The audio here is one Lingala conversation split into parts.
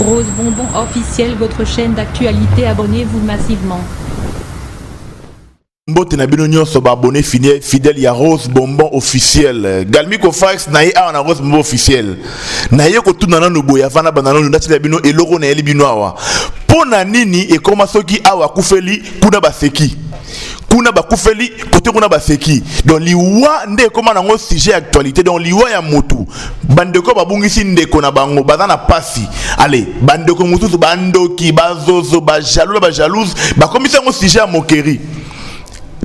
Rose Bonbon officiel, votre chaîne d'actualité, abonnez-vous massivement. Mbote na bino nyonso ba abonné fidèle ya Rose Bonbon officiel. Galmi Kofax na ye awa na Rose Bonbon officiel. Na ye kotuna nanu boye avant na banda nanu natila bino eloko na yeli bino awa. Mpo na nini ekoma soki awa akufeli kuna baseki? Kuna bakufeli kote kuna baseki. Donc liwa nde ekoma nango sujet ya actualité. Donc liwa ya motu. Bandeko babungisi ndeko na bango baza na pasi. Allez, bandeko mosusu bandoki, bazozo, ba jaloux na ba jalouse bakomisi yango sujet ya moquerie.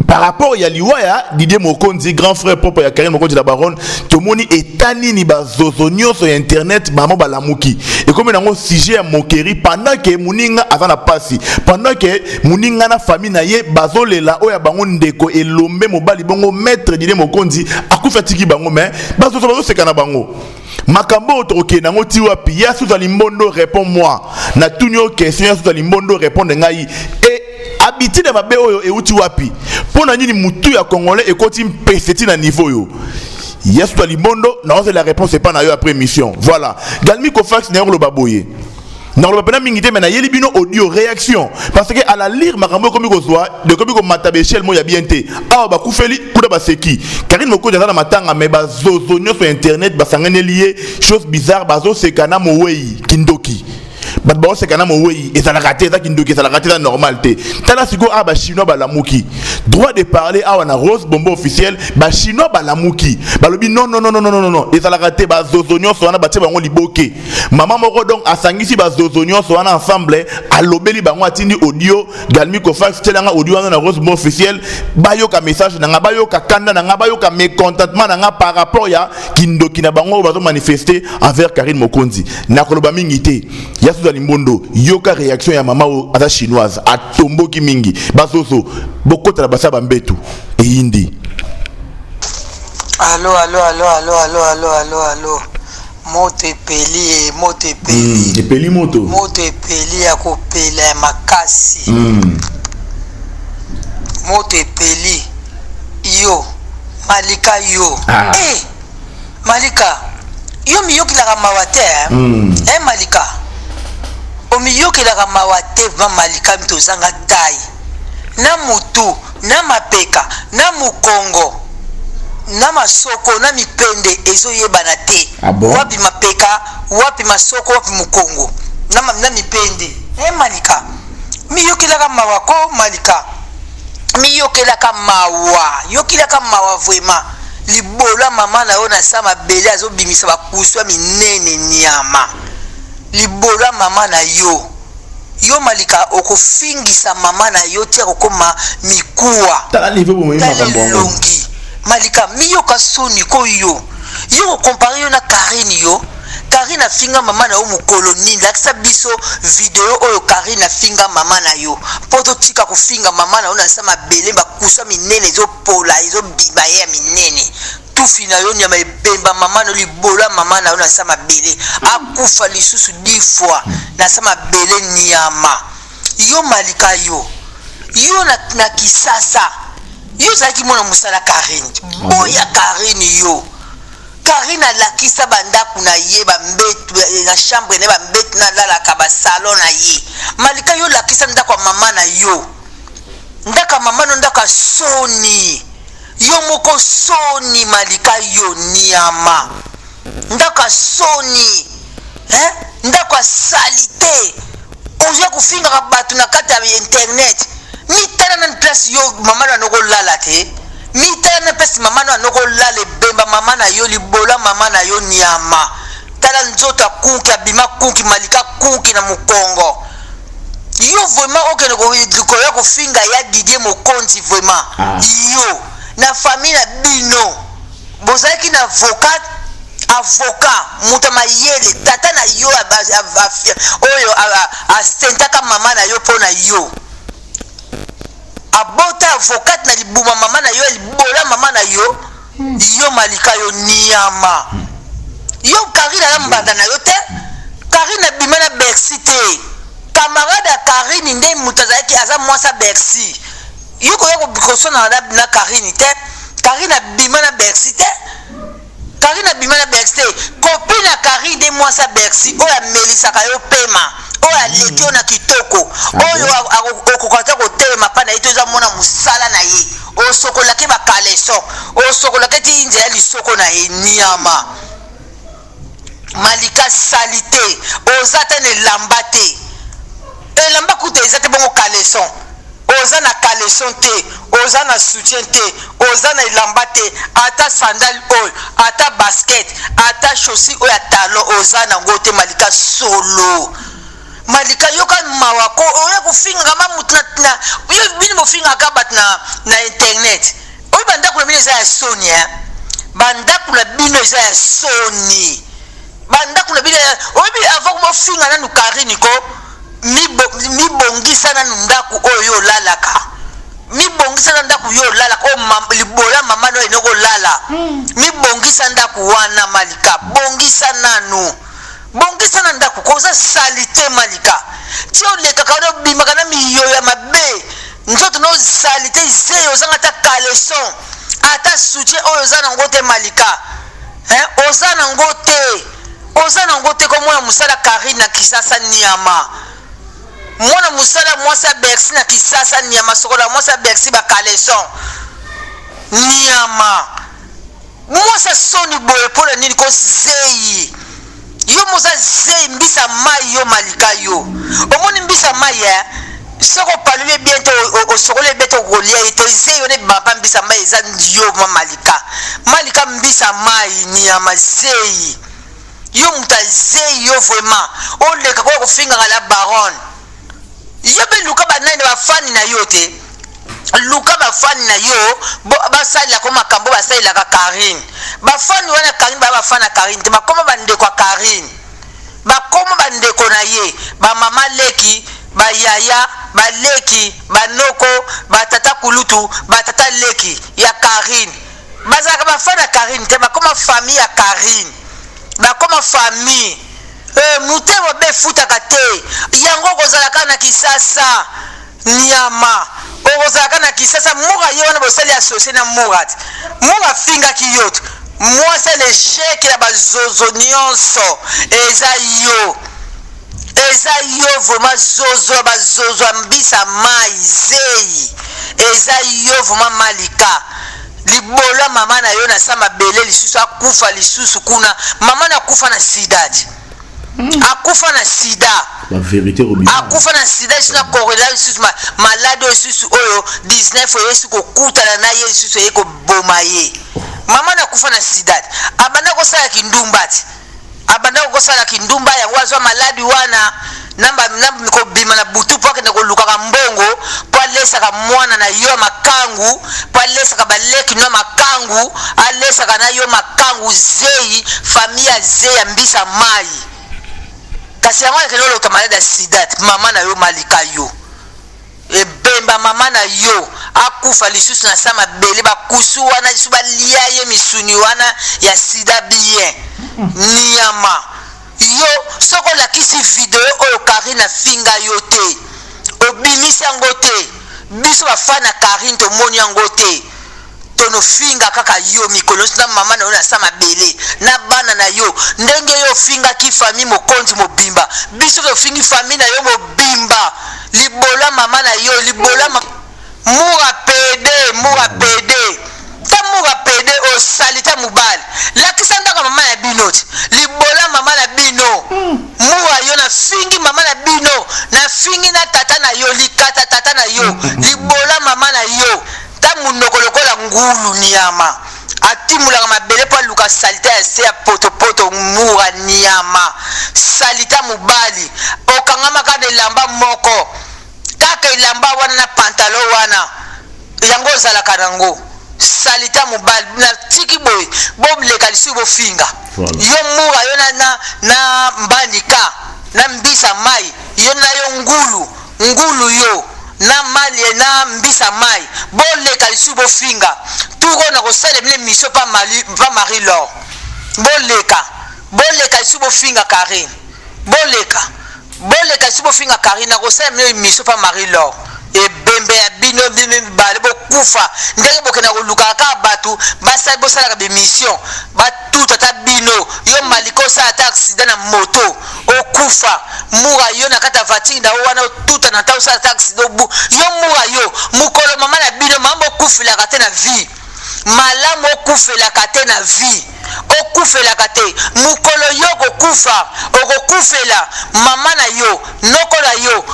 Par rapport ya liwa ya Didier Mokonzi, grand frère propre ya Karine Mokonzi la baronne, tomoni eta nini bazozo nyonso ya internet mama balamuki. Ekomi nango sujet ya moquerie pendant que moninga aza na pasi, pendant que moninga na famille na ye bazolela oyo ya bango ndeko elombe mobali bongo maître Didier Mokonzi akufi atiki bango, mais bazozo bazoseka na bango. Makambo oyo tokokende yango ti wapi? Ya Suza Limbondo, réponds moi. Natuni yo question, ya Suza Limbondo, répondre ngai. E habitude ya mabe oyo euti wapi? Mpo na nini mutu ya congolais ekoti mpese ti na niveau oyo? Ya Suza Limbondo, naozela réponse epa na yo après émission. Voilà, Galmi Kofax na yo koloba boye, nakoloba mpena mingi te, me nayeli bino audio réaction parce que à la lire makambo ekomi kozwa, ekomi komata baechelle moko ya bien te. Awa bakufeli kuna baseki Karine Mokonzi aza na matanga, me bazozo nyonso ya internet basanganeli ye. Chose bizarre, bazoseka na mowei kindoki. Bato baoseka na mowei, ezalaka te, eza kindoki, ezalaka te, eza normal te. Tala sikoyo awa bachinois balamuki, droit de parler awa na Rose Bombo officiel. Bachinois balamuki, balobi non, non, non, non, non, non, non, ezalaka te. Bazozo nyonso wana batie bango liboke. Mama moko donc asangisi bazozo nyonso wana ensemble, alobeli bango, atindi audio. Galmi Kofax, tielanga audio wana na Rose Bombo officiel, bayoka message na nga, bayoka kanda na nga, bayoka mécontentement na nga par rapport ya kindoki na bango oyo bazomanifeste envers Karine Mokonzi. Nakoloba mingi te. Ya Suza Limbondo, yoka réaction ya mama oyo aza chinoise, atomboki mingi. Bazozo bokotala basa bambetu eyindi. Allo, allo, allo, allo, allo, allo, allo, allo, moto epeli e, moto epeli. Epeli moto. Moto epeli ya kopela ya makasi. Moto epeli. Yo Malika, yo. Ah. Eh, Malika, yo miyokelaka mawa te, eh? Eh, Malika, omiyokelaka mawa te va. Malika, tozanga tai na mutu, na mapeka, na mokongo, na masoko, na mipende ezoyebana te. Ah bon? Wapi mapeka, wapi masoko, wapi mokongo na mipende? Eh, Malika, miyokelaka mawa ko. Malika, miyokelaka mawa, yokelaka mawa vraiment. Libolo ya mama na yo na sa mabele azobimisa bakusu ya minene, nyama. Libolo ya mama na yo. Yo Malika, okofingisa mama na yo tia kokoma mikuwa. Tala niveau bomemi. Tala makambo yango. Elongi. Malika, miyoka soni ko. Yo kocomparer yo na Karine? Yo Karine afinga mama na yo mokolo nini? Lakisa biso video oyo Karine afinga mama na yo, mpo totika kofinga mama na yo na sa mabele. Bakusa minene ezopola, ezobima ye ya minene. Tufi na yo, nyama ebemba mama na yo. Libolo ya mama na yo na sa mabele, akufa lisusu 10 fois na sa mabele, nyama. Yo Malika, yo na Kisasa, yo ozalaki mwana mosala Karine. Boya Karine, yo Karine alakisa bandako na ye, bambetu na chambre na ye, bambetu na alalaka, basalon na ye. Malika, yo olakisa ndako ya mama na yo, ndako ya mama no, ndako ya soni. Yo moko soni. Malika, yo niama, ndako ya soni, hein? Ndako ya saleté, ozwa kofingaka bato na kati ya internet. Mitala nani place yo mama na anokolala te. Mitala na place mama na anokolala. Ebemba mama na yo, libola mama na yo, nyama. Tala nzoto akunki, abima kunki. Malika, kunki na mokongo. Yo vraiment okende koya kofinga ya Didier Mokonzi vraiment. Ah. Yo na famille na bino bozalaki na avocat, avocat moto ya mayele. Tata na yo oyo asentaka mama na yo mpo na yo abota avocat na libuma mama na yo, libola mama na yo. Yo Malika, yo niama, yo Karine aza mbanda na yo te. Karine abima na Bercy te. Camarade ya Karine nde moto azalaki, aza mwasi ya Bercy. Yo koya kosonana na Karine te. Karine abima na Bercy te. Karine abima na Bercy te. Copine ya Karine nde mwasi ya Bercy. Mwasi oyo amelisaka yo pema, oyo aleki yo na kitoko, oyo okoka ata kotelema pa na ye te, oza mona mosala na ye, osokolaki bakaleson, osokolaki ti nzela lisoko na ye. Niama Malika, salite, oza ata na elamba te, elamba kuta eza te, bongo caleçon, oza na caleçon te, oza na soutien te, oza na elamba te, ata sandale oyo, ata basket, ata chaussure oyo ya talon oza nango te. Malika solo, Malika, yoka mawa ko oya kofingaka ma mutu na bino, bofingaka bato na internet oyo. Bandako na bino eza ya soni, eh? Bandako na bino eza ya soni, bandako na bino. Oyebi, avant bofinga nanu Karine ko mibongisa nanu ndako oyo yo olalaka, mibongisa na ndako yo olalaka, oyo libola mama no enoko olala. Mibongisa ndako wana, Malika, bongisa nanu, bongisa na ndako. Koza sali te, Malika, ti olekaka wana, obimaka na miyoyo ya mabe, nzoto no sali te, zeyo, ozanga ata caleçon, ata soutien oyo oza nango te. Malika, hein? Oza nango te, oza nango te. Komona mosala Karine na Kisasa, niama, mwana mosala, mwasi ya Bercy na Kisasa, niama, sokola mwasi ya Bercy bacaleçon, niama, mwasi soni boye mpona nini? Kozei yo moza zei mbisa mai yo. Malika, yo omoni mbisa mai, eh? Soki opaloli bien te, osokoli bien te, okolia ye te. Zei yo ne bampa mbisa mai eza yo ma Malika. Malika mbisa mai, niama, zei yo, moto azei yo vraiment. Oleka koya kofingaka la baronne, yo mpe luka banani na bafani na yo te, luka bafani na yo basalelaka makambo basalelaka Karine. Bafani wana Karine baya bafani ya Karine te, bakoma bandeko ya Karine, bakoma bandeko na ye, bamama leki, bayaya, baleki, banoko, batata kulutu, batata leki ya Karine. Bazalaka bafani ya Karine te, bakoma famille ya Karine, bakoma famille. Motema mabe efutaka te. Yango okozalaka na Kisasa, nyama, okozalaka na Kisasa. Mura ye wana bosali associé na Murat. Mura afingaki yo te, mwasi l'échec ya bazozo nyonso eza yo, eza yo vraiment, zozo ya bazozo ya mbisa mai, zei eza yo vraiment. Malika, libolo ya mama na yo na sa mabele lisusu, akufa lisusu kuna. Mama na akufa na sida ti, akufa na sida. Bavérité. Akufa na sida lisusu, na corona lisusu, maladi oyo lisusu, oyo 19 oyo esi kokutana na ye lisusu, eye koboma ye. Mama na akufa na sida ti, abanda kosala kindumba ti, abanda kosala kindumba, yango azwa maladi wana na kobima na butu mpo akende kolukaka mbongo mpo alesaka mwana na yo ya makangu, mpo alesaka baleki no ya makangu, alesaka na yo makangu. Zei, famille ya zei ya mbisa mai. Kasi yango akende olota maladi ya sida te. Mama na yo Malika, yo ebemba mama na yo akufa lisusu na sa mabele, bakusu wana lisusu balia ye misuni wana ya sida bien. Niama yo, soki olakisi video oyo Karine afinga yo te, obimisi yango te, biso bafani ya Karine tomoni yango te, tonofinga kaka yo mikolo nyonso na mama na yo na sa mabele na bana na yo. Ndenge yo ofingaki famille mokonzi mobimba, biso tofingi famille na yo mobimba. Libola mama na yo, libola mura pede, mura pede ta, mura pede, osali ta mobali, lakisa ndako mama na bino ti, libola mama na bino. Mura yo, nafingi mama na bino, nafingi na tata na yo, likata tata na yo, libola mama na yo ta, monoko lokola ngulu, niama atimulaka mabele mpo aluka salite ya se ya potopoto. Mura niama, salite ya mobali, okangamaka na elamba moko kaka, elamba wana na pantalon wana, yango ozalaka nango. Salite ya mobali, natiki boye, boleka lisusu bofinga. Yo mura yo na mbandika na mbisa mai yo na yo ngulu, ngulu yo na mali na mbisa mai, boleka lisusu bofinga. Turo na kosala bino émission pa Marie Laure. Boleka, boleka lisusu bofinga Karine, boleka, boleka lisusu bofinga Karine, na kosala bino émission pa Marie Laure. Ebembe ya bino, bino mibale bokufa ndenge bokenda kolukaka kaka bato bosalaka bémission batuta. Kuta ata bino, yo Malika, osala ata accident na moto, okufa. Mura, yo na kati ya voiture na yo wana, otuta na ta, osala ata accident, obu yo. Mura, yo mokolo mama na bino, mama, okufelaka te na vie. Malamu okufelaka te na vie, okufelaka te. Mokolo yo okokufa, okokufela mama na yo, noko na yo,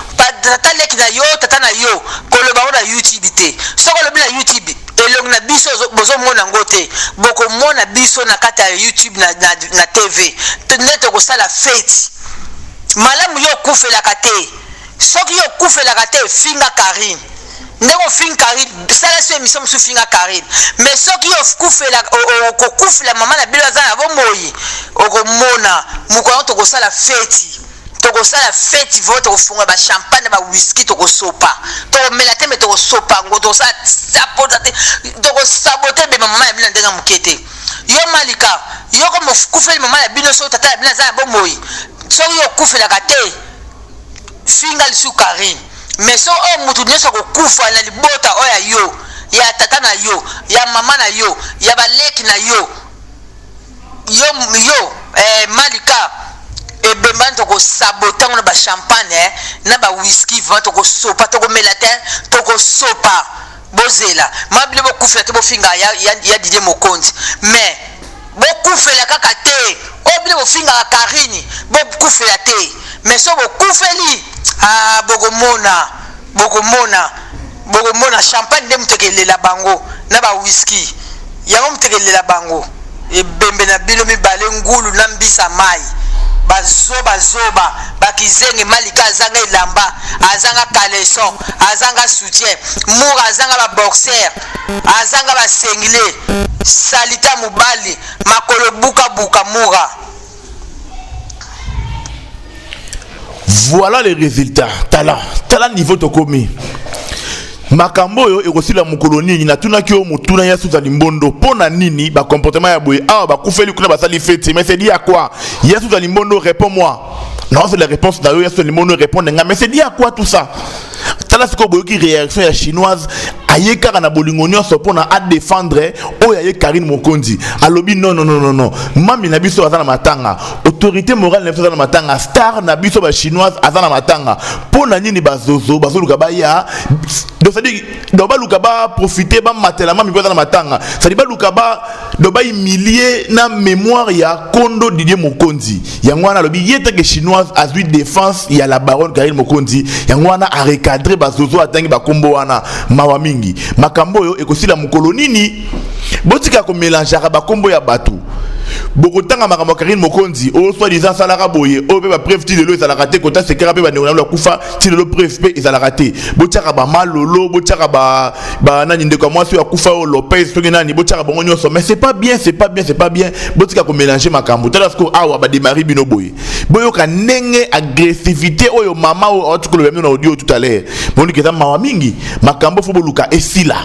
tata leki na yo, tata na yo. Koloba ngo na YouTube te. Soki olobi na YouTube, elongi na biso bozomona yango te. Bokomona biso na kati ya YouTube na TV nde tokosala feti. Malamu yo okufelaka te. Soki yo okufelaka te, finga Karine ndenge ofingi Karine, sala so émission mosusu, finga Karine. Mais soki okufela, okokufela mama na bino aza na bomoi, okomona mokolo yango tokosala feti, tokosala feti vo, tokofunga bachampagne, bawhisky, tokosopa, tokomela te, me tokosopa yango, tokosala sapota te, tokosabote ebema mama ya bino na ndenge ya moke te. Yo Malika, yo komo okufeli mama na bino, soki tata na bino aza na bomoi, soki yo okufelaka te, finga lisusu Karine. Mais so oyo mutu nyonso akokufa na libota oyo ya yo, ya tata na yo, ya mama na yo, ya baleki na yo, yo Malika, ebembani, tokosabota yango na bachampagne, na bawhisky. Vraiment, tokosopa, tokomela te, tokosopa. Bozela mabile, bokufela te, bofinga ya Didier Mokonzi, mais bokufela kaka te. Oyo bino bofingaka Karine, bokufela te. Mais so bokufeli, ah, bokomona, bokomona, bokomona. Champagne nde moto ekelela bango na bawhisky yango, moto ekelela bango. Ebembe na bino mibale, ngulu na mbisa mai, bazobazoba, bakizenge. Malika azanga elamba, azanga caleçon, azanga soutien. Mour azanga baboxer, azanga basinglet. Salita mobali, makolo bukabuka, mura. Voilà les résultats. Tala tala niveau tokomi. Makambo oyo ekosila mokolo nini? Natunaki oyo motuna ya Suza Limbondo: mpo na nini bacomportement ya boye? Awa bakufeli, kuna basali feti, mais c'est dit à quoi? Ya Suza Limbondo, réponds moi non, c'est la réponse na yo. Ya Suza Limbondo, répondre nga, mais c'est dit à quoi tout ça? Tala sikoyo, boyoki réaction ya chinoise. Aye kaka na bolingo nyonso mpona adéfendre oyo aye Karine Mokonzi. Alobi: non, non, non, non, non, mami na biso aza na matanga, autorité morale na biso aza na matanga, star na biso bachinoise aza na matanga. Mpo na nini bazozo bazoluka baya? Donc c'est-à-dire, donc baluka baprofite, bamatela mami mpo aza na matanga, c'est-à-dire baluka ba donc bahumilie na mémoire ya kondo Didier Mokonzi. Yango wana alobi ye take chinoise azwi défense ya la baronne Karine Mokonzi. Yango wana arecadre bazozo, atangi bakombo wana. Mawa mingi. Makambo oyo ekosila mokolo nini? Botika komélangeaka bakombo ya bato. Bokotanga makambo ya Karine Mokonzi oyo soi-disant asalaka boye, oyo mpe bapreuve ti lelo ezalaka te. Kota sekera mpe bandeko na bakufa, ti lelo preuve mpe ezalaka te. Botiaka bamalolo, botiaka banani, ndeko ya mwasi oyo akufa, oyo Lopez soki nani, botiaka bango nyonso. Mais c'est pas bien, c'est pas bien, c'est pas bien. Botika komélange makambo. Tala sikoyo awa bademari bino boye, boyoka ndenge agressivité oyo mama oyo awati koloba bino na audio tout à l'heure. Boniki eza mawa mingi. Makambo fo boluka esila,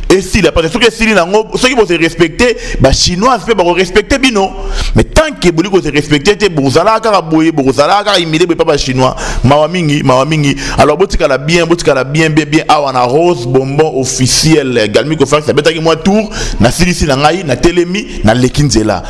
esila, parce que soki esili nango, soki bose respecte, bachinoise mpe bakorespecte bino. Mais tant que boli kose respecte te, bozalaka kaka boye, bokozalaka kaka humilié boye pa bachinois. Mawa mingi, mawa mingi. Alors botikala bien, botikala bien, bien, bien. Awa na Rose Bonbon Officiel, Galmi Kofax abetaki mwa tour, nasilisi na ngai, natelemi, naleki nzela.